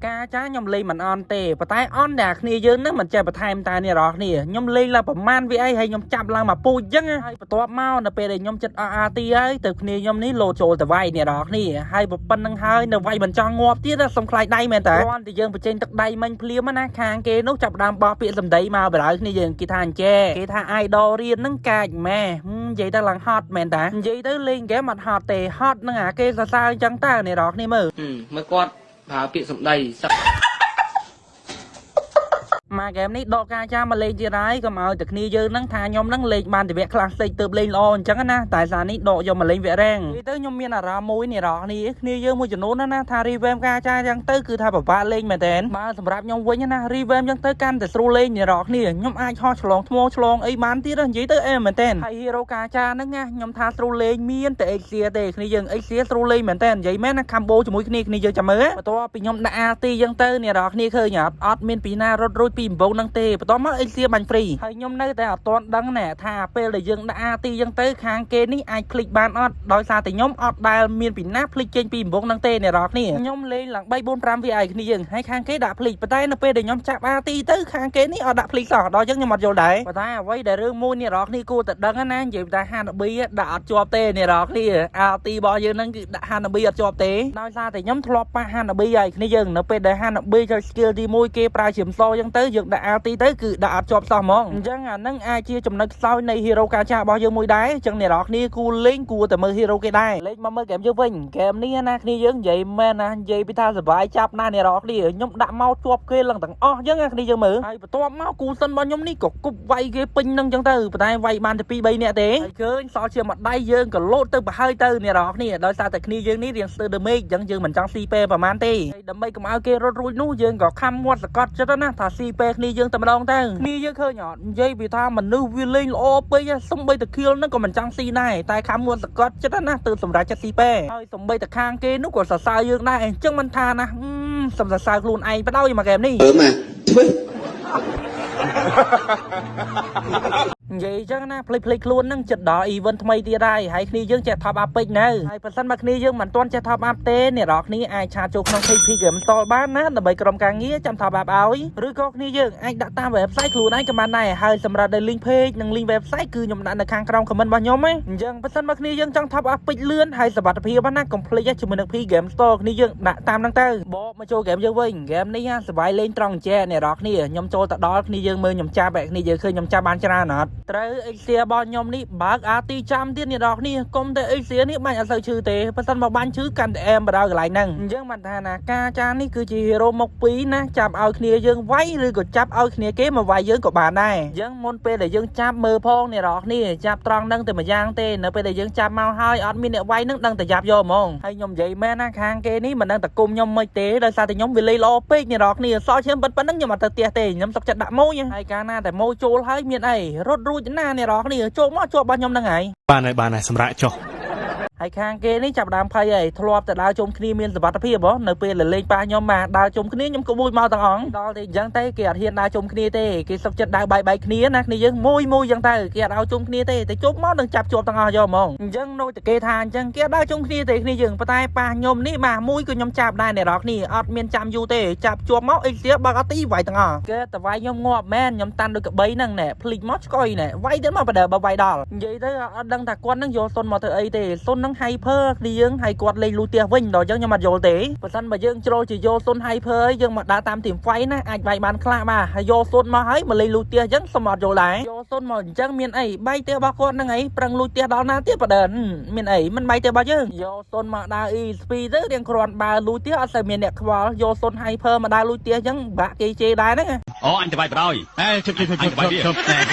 ការចាខ្ញុំលេងមិនអន់ទេប៉ុន្តែអន់តែគ្នាយើងហ្នឹងមិនចេះបន្ថែមតែនេះរកគ្នាខ្ញុំលេងឡើងប្រមាណវាអីហើយខ្ញុំចាប់ឡើងមកពូជអញ្ចឹងហើយបន្ទាប់មកនៅពេលដែលខ្ញុំចិត្តអស់អាទីហើយទៅគ្នាខ្ញុំនេះលោចូលទៅវាយនេះរកគ្នាហើយប៉ុណ្្នឹងហើយនៅវាយមិនចង់ងាប់ទៀតសុំខ្លាចដៃមែនតើគ្រាន់តែយើងបញ្ចេញទឹកដៃមិញភ្លាមណាខាងគេនោះចាប់ដើមបោះពាក្យសម្ដីមកបដៅគ្នាយើងគេថាអញ្ចេគេថា idol រៀនហ្នឹងកាចម៉ែនិយាយទៅឡើងហត់មែនតានិយាយទៅលេងហ្គេមអត់ហត់ទេហត់នឹងអាគេសរសើរអញ្ចឹងតើនេះរកគ្នាមើល មើលគាត់ប្រើពាក្យសម្ដីសឹក មកហ្គេមនេះដកការចាំមកលេងទៀតហើយកុំឲ្យតែគ្នាយើងហ្នឹងថាខ្ញុំហ្នឹងលេងបានតែវគ្គខ្លះស្តិចទើបលេងល្អអញ្ចឹងណាតែសារនេះដកយកមកលេងវគ្គរ៉េងនិយាយទៅខ្ញុំមានអារម្មណ៍មួយនេះរកគ្នាគ្នាយើងមួយចំនួនណាណាថា revamp ការចាអញ្ចឹងទៅគឺថាពិបាកលេងមែនតើបើសម្រាប់ខ្ញុំវិញណា revamp អញ្ចឹងទៅកាន់តែស្រួលលេងនេះរកគ្នាខ្ញុំអាចហោះឆ្លងថ្មឆ្លងអីបានទៀតនិយាយទៅអេមែនតើហើយ hero ការចាហ្នឹងណាខ្ញុំថាស្រួលលេងមានតែ Exia ទេគ្នាយើង Exia ស្រួលលេងមែនតើនិយាយមែនណា combo ជាមួយគ្នាគ្នាយើងចាំមើលបន្ទាប់ពីខ្ញុំដាក់ RT អញ្ចឹងទៅនេះរកគ្នាឃើញអត់អត់មានពីណារត់រួចពីដំបងហ្នឹងទេបន្ទាប់មក Exia បាញ់ free ហើយខ្ញុំនៅតែអត់ទាន់ដឹងណែថាពេលដែលយើងដាក់ RT អញ្ចឹងទៅខាងគេនេះអាចភ្លេចបានអត់ដោយសារតែខ្ញុំអត់ដែលមានពីណាភ្លេចចេញពីដំបងហ្នឹងទេអ្នករកគ្នាខ្ញុំលេងឡើង3 4 5 VI គ្នាយើងហើយខាងគេដាក់ភ្លេចប៉ុន្តែនៅពេលដែលខ្ញុំចាប់ RT ទៅខាងគេនេះអត់ដាក់ភ្លេចសោះដល់អញ្ចឹងខ្ញុំអត់យល់ដែរប៉ុន្តែអ្វីដែលរឿងមួយអ្នករកគ្នាគួរតែដឹងណានិយាយថា Hanabi ដាក់អត់ជាប់ទេអ្នករកគ្នា RT របស់យើងហ្នឹងគឺដាក់ Hanabi អត់ជាប់ទេដោយសារតែខ្ញុំធ្លាប់ប៉ះ Hanabi ហើយគ្នាយើងនៅពេលដែល Hanabi ចុច skill ទី1គេប្រើជាមសអញ្ចឹងទៅយើងដាក់ RT ទៅគឺដាក់អត់ជាប់សោះហ្មងអញ្ចឹងអាហ្នឹងអាចជាចំណុចខ្សោយនៃ hero ការចារបស់យើងមួយដែរអញ្ចឹងអ្នកនរគ្នាគួរលេងគួរតែមើល hero គេដែរលេងមកមើលហ្គេមយើងវិញហ្គេមនេះណាគ្នាយើងនិយាយមែនណានិយាយពីថាសប្បាយចាប់ណាស់អ្នកនរគ្នាខ្ញុំដាក់មកជាប់គេឡើងទាំងអស់អញ្ចឹងណាគ្នាយើងមើលហើយបន្ទាប់មកគូសិនរបស់ខ្ញុំនេះក៏គប់វាយគេពេញនឹងអញ្ចឹងទៅប៉ុន្តែវាយបានតែ2 3នាក់ទេហើយឃើញសល់ជាមួយដៃយើងក៏លោតទៅប្រហើយទៅអ្នកនរគ្នាដោយសារតែគ្នាយើងនេះរៀងស្ទើរ damage អញ្ចឹងយើងមិនចង់ស៊ីពេលប្រហែលទេហើយដើម្បីកុំឲ្យគេរត់រួចនោះយើងក៏ខំមាត់សកត់ចិត្តណាថាស៊ីពេលគ្នាយើងតែម្ដងទៅគ្នាយើងឃើញអត់និយាយពីថាមនុស្សវាលេងល្អពេកសំបីតែខៀលហ្នឹងក៏មិនចង់ស៊ីដែរតែខំមាត់សកត់ចិត្តណាទើបសម្រេចចិត្តស៊ីពេលហើយសំបីតែខាងគេនោះក៏សរសើរយើងដែរអញ្ចឹងមិនថាណាសំសរសើរខ្លួនឯងបដ ாய் មកហ្គេមនេះ អឺមកធ្វើ និយាយចឹងណាភ្លេចភ្លេចខ្លួននឹងចិត្តដល់ event ថ្មីទៀតហើយហើយគ្នាយើងចេះ top up ពេជ្រនៅហើយបើសិនបើគ្នាយើងមិនទាន់ចេះ top up ទេអ្នកនរគ្នាអាច chat ចូលក្នុង KP Game Store បានណាដើម្បីក្រុមការងារចាំ top up ឲ្យឬក៏គ្នាយើងអាចដាក់តាម website ខ្លួនឯងក៏បានដែរហើយសម្រាប់ដែល link page និង link website គឺខ្ញុំដាក់នៅខាងក្រោម comment របស់ខ្ញុំណាអញ្ចឹងបើសិនបើគ្នាយើងចង់ top up ពេជ្រលឿនហើយសុវត្ថិភាពណាកុំភ្លេចជាមួយនឹង P Game Store គ្នាយើងដាក់តាមហ្នឹងទៅបកមកចូល game យើងវិញ game នេះសប្បាយលេងត្រង់ចែអ្នកនរគ្នាខ្ញុំចូលទៅដល់គ្នាយើងមើលខ្ញុំចាប់គ្នាយើងឃើញខ្ញុំចាប់បានច្រើនអត់ត្រូវ Exia របស់ខ្ញុំនេះបើក RT ចាំទៀតអ្នកនរគ្នាកុំតែ Exia នេះបាញ់អត់សូវឈឺទេបើសិនមកបាញ់ឈឺកាន់តែអែមបដៅកន្លែងហ្នឹងអញ្ចឹងបានថាណាការចាននេះគឺជា hero មុខពីរណាចាប់ឲ្យគ្នាយើងវាយឬក៏ចាប់ឲ្យគ្នាគេមកវាយយើងក៏បានដែរអញ្ចឹងមុនពេលដែលយើងចាប់មើលផងអ្នកនរគ្នាចាប់ត្រង់ហ្នឹងតែមួយយ៉ាងទេនៅពេលដែលយើងចាប់មកហើយអត់មានអ្នកវាយហ្នឹងដឹងតែយ៉ាប់យកហ្មងហើយខ្ញុំនិយាយមែនណាខាងគេនេះមិនដឹងតែគុំខ្ញុំមិនទេដោយសារតែខ្ញុំវាលេងល្អពេកអ្នកនរគ្នាសល់ឈាមប៉ិតប៉ុណ្្នឹងខ្ញុំអត់ទៅផ្ទះទេខ្ញុំសុកចិត្តដាក់ម៉ូយហើយកាលណាតែម៉ូយចូលហើយមានអីរត់រួចណាអ្នកនរគ្នាចូលមកជាប់របស់ខ្ញុំហ្នឹងហើយ បានហើយបានហើយសម្រាប់ចុះ ហើយខាងគេនេះចាប់ដើមភ័យហើយធ្លាប់តែដើរជុំគ្នាមានសុវត្ថិភាពហ៎នៅពេលលេងប៉ះខ្ញុំបាទដើរជុំគ្នាខ្ញុំក៏បួចមកទាំងអង្គដល់តែអញ្ចឹងទេគេអត់ហ៊ានដើរជុំគ្នាទេគេសុខចិត្តដើរបែកបែកគ្នាណាគ្នាយើងមួយមួយអញ្ចឹងទៅគេអត់ឲ្យជុំគ្នាទេតែជុំមកនឹងចាប់ជាប់ទាំងអស់យកហ្មងអញ្ចឹងដូចតែគេថាអញ្ចឹងគេអត់ដើរជុំគ្នាទេគ្នាយើងប៉ុន្តែប៉ះខ្ញុំនេះបាទមួយក៏ខ្ញុំចាប់ដែរអ្នកនរគ្នាអត់មានចាំយូរទេចាប់ជាប់មកអីសៀបើកអត់ទីវាយទាំងអស់គេតែវាយខ្ញុំងាប់មែនខ្ញុំតាន់ដូចកបីហ្នឹងណែភ្លិចមកឆ្កុយណែវាយទៅមកបដើបើវាយដល់និយាយទៅអត់ដឹងថាគាត់នឹងយកសុនមកធ្វើអីទេសុននឹង hyper គ្នាយើងហើយគាត់លេងលូផ្ទះវិញដល់អញ្ចឹងខ្ញុំអត់យល់ទេបើសិនបើយើងជ្រុលជាយកសុន hyper យើងមកដើរតាម team fight ណាអាចវាយបានខ្លះបាទហើយយកសុនមកហើយមកលេងលូផ្ទះអញ្ចឹងសុំអត់យល់ដែរយកសុនមកអញ្ចឹងមានអីបាយផ្ទះរបស់គាត់ហ្នឹងអីប្រឹងលូផ្ទះដល់ណាទៀតបដើមានអីមិនបាយផ្ទះរបស់យើងយកសុនមកដើរ EXP ទៅរៀងគ្រាន់បើលូផ្ទះអត់សូវមានអ្នកខ្វល់យកសុន hyper មកដើរលូផ្ទះអញ្ចឹងបាក់គេជេរដែរហ្នឹង អូអញទៅបាយបដ ாய் អេជប់ជប់ជប់ជប់ជប់